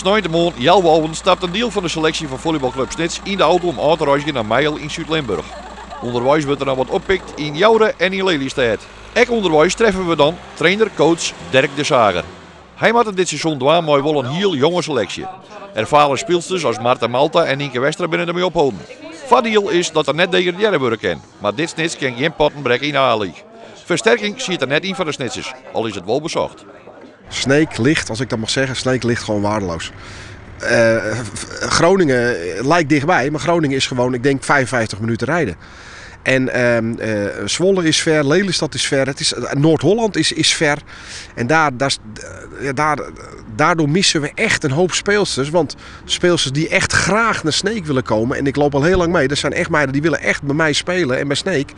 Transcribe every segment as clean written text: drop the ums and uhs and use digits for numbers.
Sneintemoarn healwei alven stapt in diel fan de seleksje fan follybalklup Snits yn de auto om ôf te reizgjen nei Meijel yn Súd-Limburch. Underweis wurdt der noch wat oppikt yn Joure en yn Lelystêd. Ek ûnderweis treffe we dan trainer-coach Dirk de Zager. Hy moat it dit seizoen dwaan mei wol in hiel jonge seleksje. Erfaren spylsters as Marta Malta en Nynke Westra binne dermei opholden. Foardiel is dat der net degradearre wurde kin, mar dit Snits kin gjin potten brekke yn de A-league. Fersterking siet der net yn foar de Snitsers, al is it wol besocht. Sneek ligt, als ik dat mag zeggen, Sneek ligt gewoon waardeloos. Groningen lijkt dichtbij, maar Groningen is gewoon, ik denk, 55 minuten rijden. En Zwolle is ver, Lelystad is ver, Noord-Holland is ver. En daardoor missen we echt een hoop speelsters. Want speelsters die echt graag naar Sneek willen komen, en ik loop al heel lang mee, er zijn echt meiden die willen echt bij mij spelen en bij Sneek.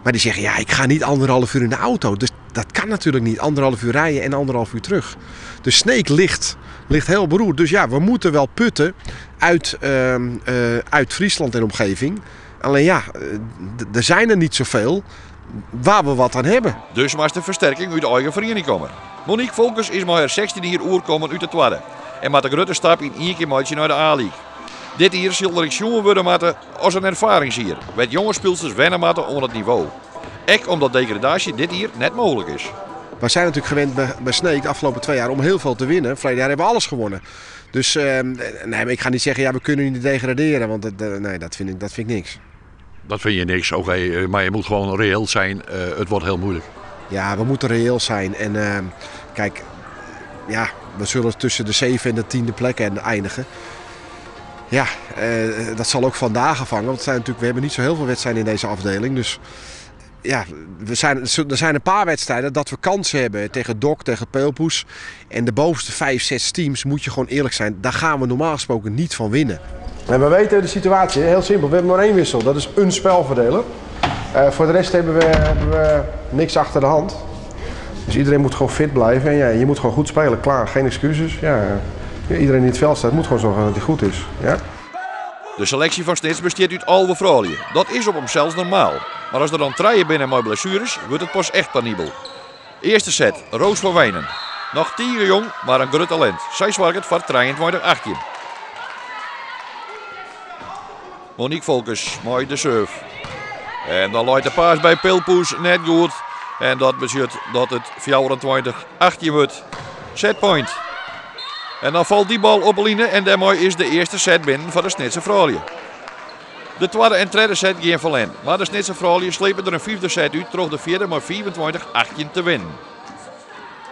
Maar die zeggen, ja, ik ga niet anderhalf uur in de auto. Dus dat kan natuurlijk niet. Anderhalf uur rijden en anderhalf uur terug. Dus Sneek ligt heel beroerd. Dus we moeten wel putten uit Friesland en omgeving. Alleen er zijn er niet zoveel waar we wat aan hebben. Dus moast de fersterking út de eigen feriening komme. Monique Volkers is mei har 16 jier oerkommen út de twadde. En moat de grutte stap yn ien kear meitsje nei de A-league. Dit jier sil der ek sjoen wurde moatte as in erfaringsjier, wêr't jonge spylsters wenne moatte oan it nivo. Ek omdat degradaasje dit jier net mooglik is. Wij zijn natuurlijk gewend bij Sneek de afgelopen 2 jaar om heel veel te winnen. Verleden jaar hebben we alles gewonnen. Dus nee, maar ik ga niet zeggen, ja, we kunnen niet degraderen, want dat nee, dat vind ik niks. Dat vind je niks, oké, maar je moet gewoon reëel zijn. Het wordt heel moeilijk. Ja, we moeten reëel zijn. En kijk, ja, we zullen tussen de 7 en de 10e plek eindigen. Ja, dat zal ook vandaag afhangen, want we hebben niet zo heel veel wedstrijden in deze afdeling. Dus ja, er zijn een paar wedstrijden dat we kansen hebben tegen Dok, tegen Peelpoes. En de bovenste 5, 6 teams, moet je gewoon eerlijk zijn, daar gaan we normaal gesproken niet van winnen. En we weten de situatie, heel simpel. We hebben maar 1 wissel, dat is een spelverdeler. Voor de rest hebben we niks achter de hand. Dus iedereen moet gewoon fit blijven en je moet gewoon goed spelen. Klaar, geen excuses. Ja, iedereen die in het veld staat moet gewoon zorgen dat hij goed is. Ja? De selectie van Snits bestiet uit alve froulju. Dat is op hemzelf normaal. Maar als er dan treien binnen met blessures, wordt het pas echt penibel. Eerste set, Roos van Wijnen. Nog 10 jaar jong, maar een groot talent. Zij zwaait voor 23-18. Monique Volkers, mooi de serve. En dan loopt de paas bij Pilpoes net goed. En dat betekent dat het 24-18 wordt. Setpoint. En dan valt die bal op line en daarmee is de eerste set binnen voor de Snitse froulju. De tweede en derde set gaan verlen. Maar de Snitse froulju slepen er een 5e set uit door de vierde maar 24-18 te winnen.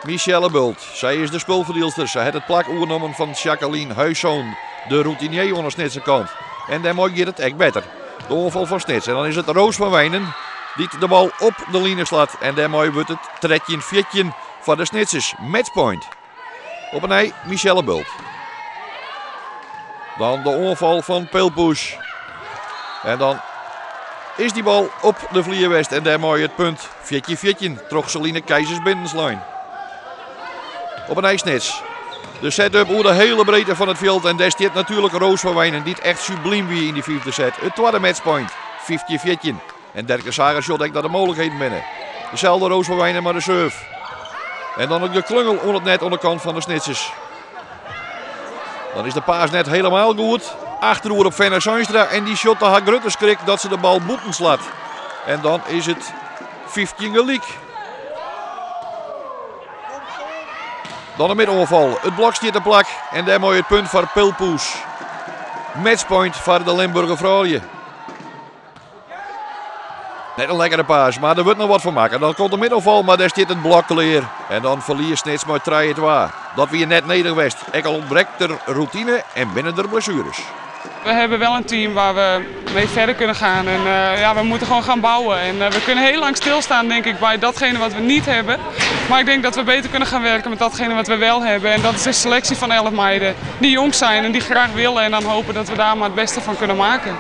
Michelle Bult, zij is de spulverdeelster. Zij heeft het plak oernomen van Jacqueline Huiszoon, de routinier aan de Snitse kant. En daarmee gaat het echt beter. De ongeval van Snits. En dan is het Roos van Wijnen die de bal op de line slaat. En daarmee wordt het 13-14 voor de Snitsers. Matchpoint. Op een ei Michelle Bult. Dan de ongeval van Peelpoes. En dan is die bal op de Vlierwest. En daarmee het punt 14-14. Troch Celine Keizers binnenslijn. Op een ijsnits. De setup over de hele breedte van het veld. En daar staat natuurlijk Roos van Wijnen. Die het echt subliem wie in die 5e set. Het tweede matchpoint. 15-14. En Dirk de Zager shot ik naar de mogelijkheden binnen. Dezelfde Roos van Wijnen maar de serve. En dan ook de klungel onder het net aan de kant van de Snitsers. Dan is de paas net helemaal goed. Achteroer op Fenna Zijnstra en die shot de haar grutte schrik dat ze de bal boeten slaat. En dan is het 15 gelijk. Dan een middenongeval. Het blok stiet te plak en daarmee het punt voor Pilpoes. Matchpoint voor de Limburger vrouwen. Net een lekkere paas, maar er wordt nog wat van maken. Dan komt de middenval, maar daar zit het blok klaar. En dan verliest Snits maar 3-2. Dat wie net Nederwest. Ek al ontbreekt er routine en binnen de blessures. We hebben wel een team waar we mee verder kunnen gaan. En we moeten gewoon gaan bouwen. En we kunnen heel lang stilstaan, denk ik, bij datgene wat we niet hebben. Maar ik denk dat we beter kunnen gaan werken met datgene wat we wel hebben. En dat is een selectie van 11 meiden die jong zijn en die graag willen. En dan hopen dat we daar maar het beste van kunnen maken.